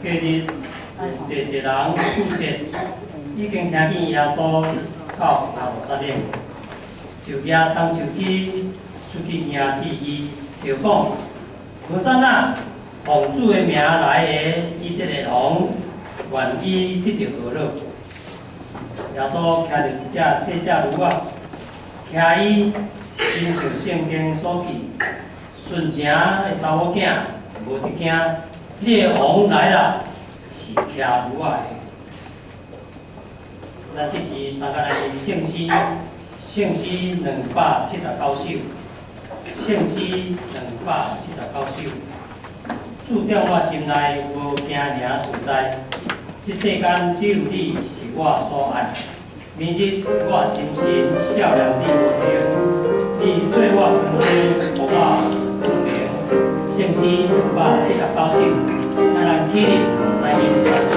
隔日有濟濟人聚集，已經聽見耶穌到耶路撒冷，就舉棕樹枝出去迎接伊，就講：和散那，奉主的名來的以色列王，願伊得著和樂。耶穌騎著一隻細隻驢仔，騎伊親像聖經所記，順成的查某囝，無得驚，你的王來啦，是騎驢仔的。咱這時三個來念聖詩，聖詩279首，聖詩279首。主踮我心內，無驚贏自在。這世間只有你是我所愛。明日我深深少年你溫柔，你做我光輝，予我光明。聖詩279首，咱來起立來念三首。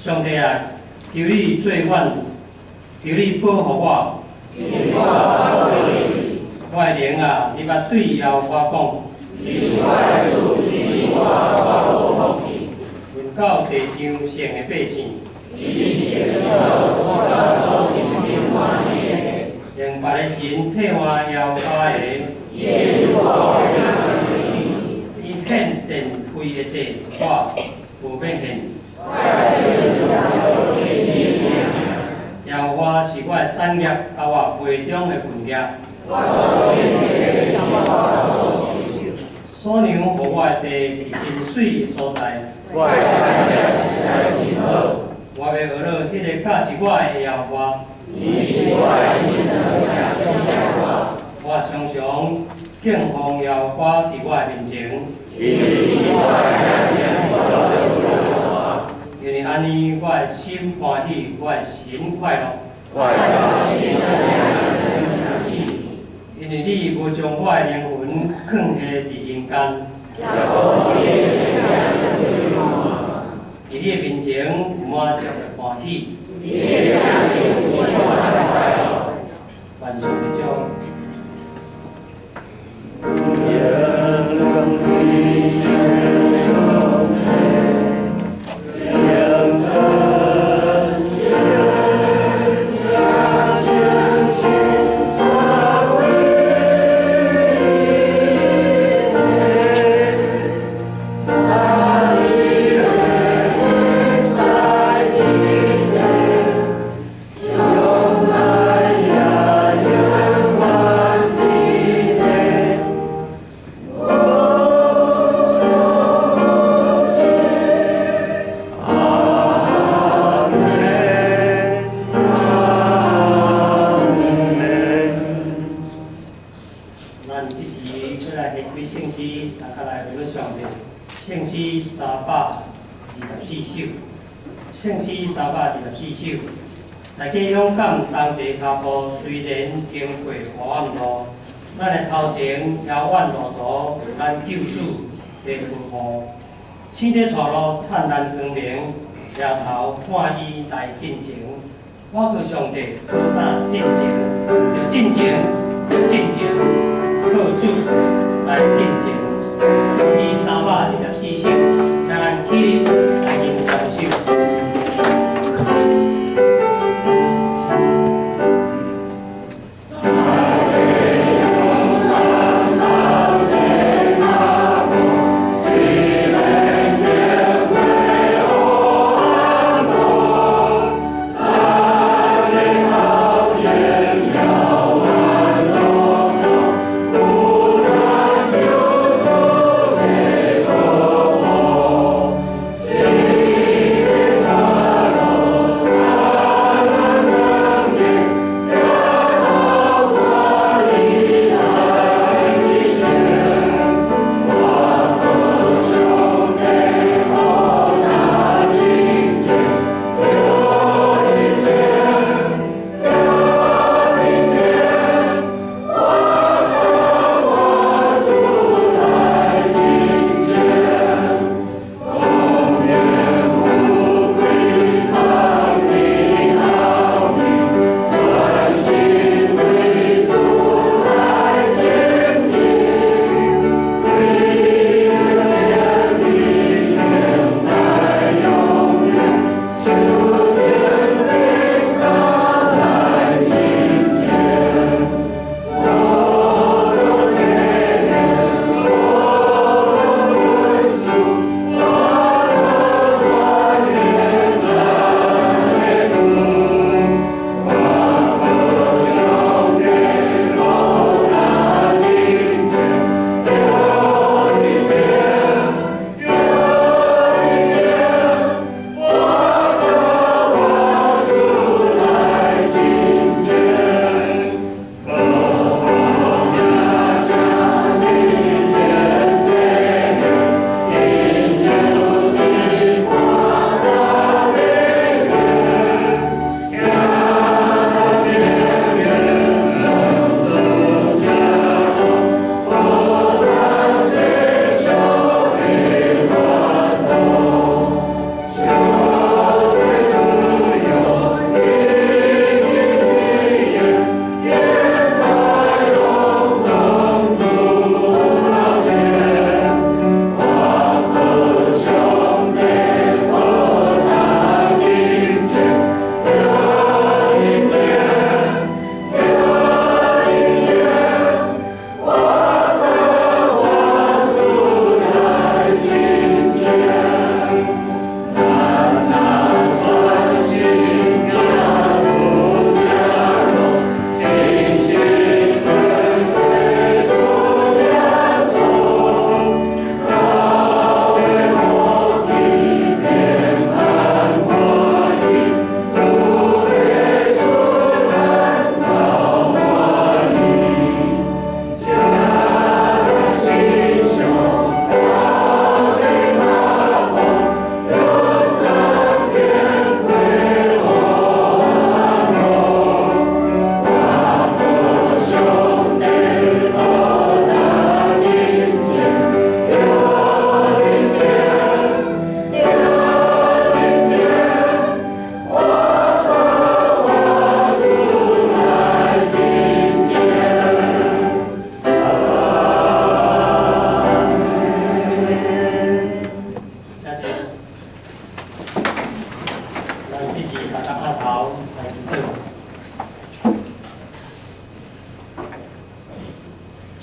上帝啊，求你做阮，求你保護我。我的靈啊，你捌對耶和華講。阮到地上聖的百姓。用別的神替換耶和華的。伊獻電費的祭，我無欲獻。耶和華華是我的產業，佮我杯中的分業。所量予我的地是真媠的所在。我欲學了彼個教示我的耶和華。我常常敬奉耶和華佇我的面前。因為按呢，我的心歡喜，我的神快樂。因為你無將我的靈魂囥下佇陰間。佇你的面前有滿足的歡喜。願上帝將。咱這時閣來掀開聖詩，大家來學上帝。聖詩324首，聖詩324首。大家勇敢同齊跤步，雖然經過黑暗路，咱的頭前遙遠路途，有咱救主的吩咐。聖體帶路，燦爛光明，抬頭看伊來進前。我靠上帝，好膽進前，著進前，進前。靠主來進前，聖詩324首，請咱起立來吟誦首。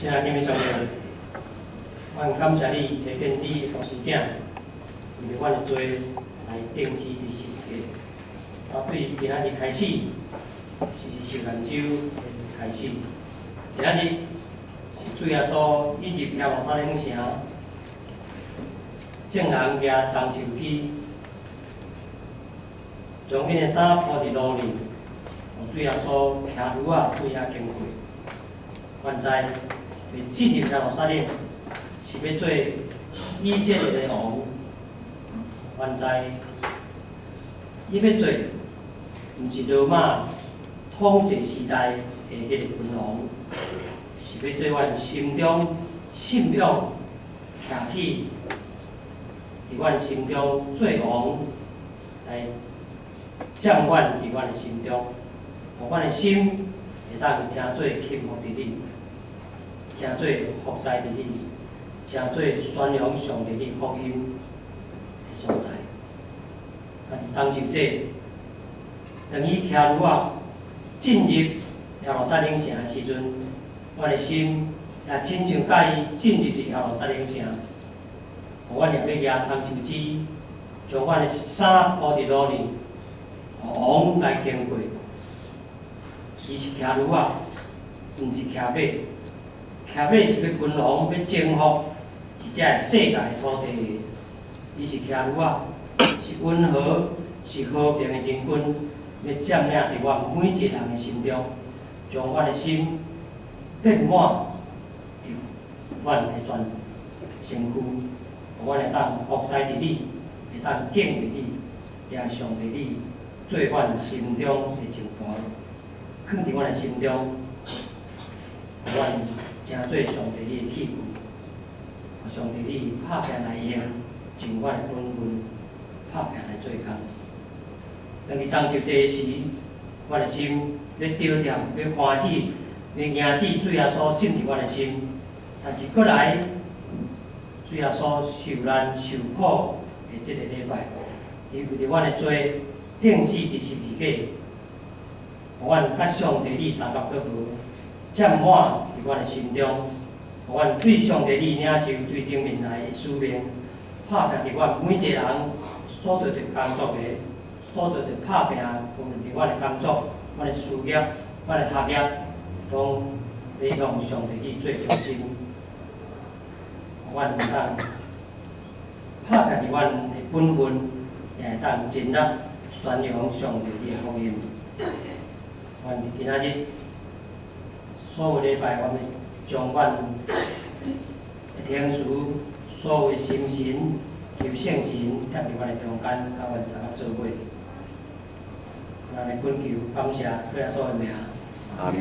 親愛的天父上帝，阮感謝你差遣你的獨生囝，為著阮的罪來釘死佇十字架。啊，對今仔日開始是受難週的開始。今仔日是主耶穌伊入耶路撒冷城，眾人舉棕樹枝，將𪜶的衫鋪佇路裡，予主耶穌騎驢仔對遐經過。原知欲進入耶路撒冷是欲做以色列的王。原知伊欲做，毋是羅馬統治時代的彼个君王，是欲做阮心中信仰徛起，佇阮心中做王，來掌管佇阮的心中，予阮的心會當成做臣服佇你，成做服侍佇你，成做宣揚上帝你福音的所在。啊，佇棕樹節，當伊騎驢仔進入耶路撒冷城的時陣，阮的心也親像佮伊進入佇耶路撒冷城，予阮也欲舉棕樹枝，將阮的衫鋪佇路裡，予王來經過。伊是騎驢仔，毋是騎馬。騎馬是欲君王，欲征服一隻世界的土地。伊是騎驢仔，是溫和、是和平的將軍，欲佔領佇阮每一個人的心中，將阮的心變滿佇阮的全身軀，予阮會當服侍佇你，會當敬畏你，也上帝你做阮心中的上盤，囥佇阮的心中，予阮成做上帝你的器具，予上帝你拍拚來用，盡阮的本分，拍拚來做工。當佇棕樹節時，阮的心欲跳跳，欲歡喜，欲迎接主耶穌進入阮的心。但是閣來，主耶穌受難受苦的這个禮拜，伊為著阮的罪釘死佇十字架，予阮佮上帝你相佮閣無，佔滿佇阮的心中，予阮對上帝你領受對頂面來的使命，拍拚佇阮每一個人所做著工作的，所做著拍拚，無論佇阮的工作、阮的事業、阮的學業，攏欲向上帝你做中心，予阮會當拍拚佇阮的本分，也會當盡力宣揚上帝你的福音。阮佇今仔日所有禮拜，阮欲將阮的情緒、所有的心神，求聖神踮佇阮的中間，佮阮相佮做伙。咱來懇求感謝主耶穌的名。阿門。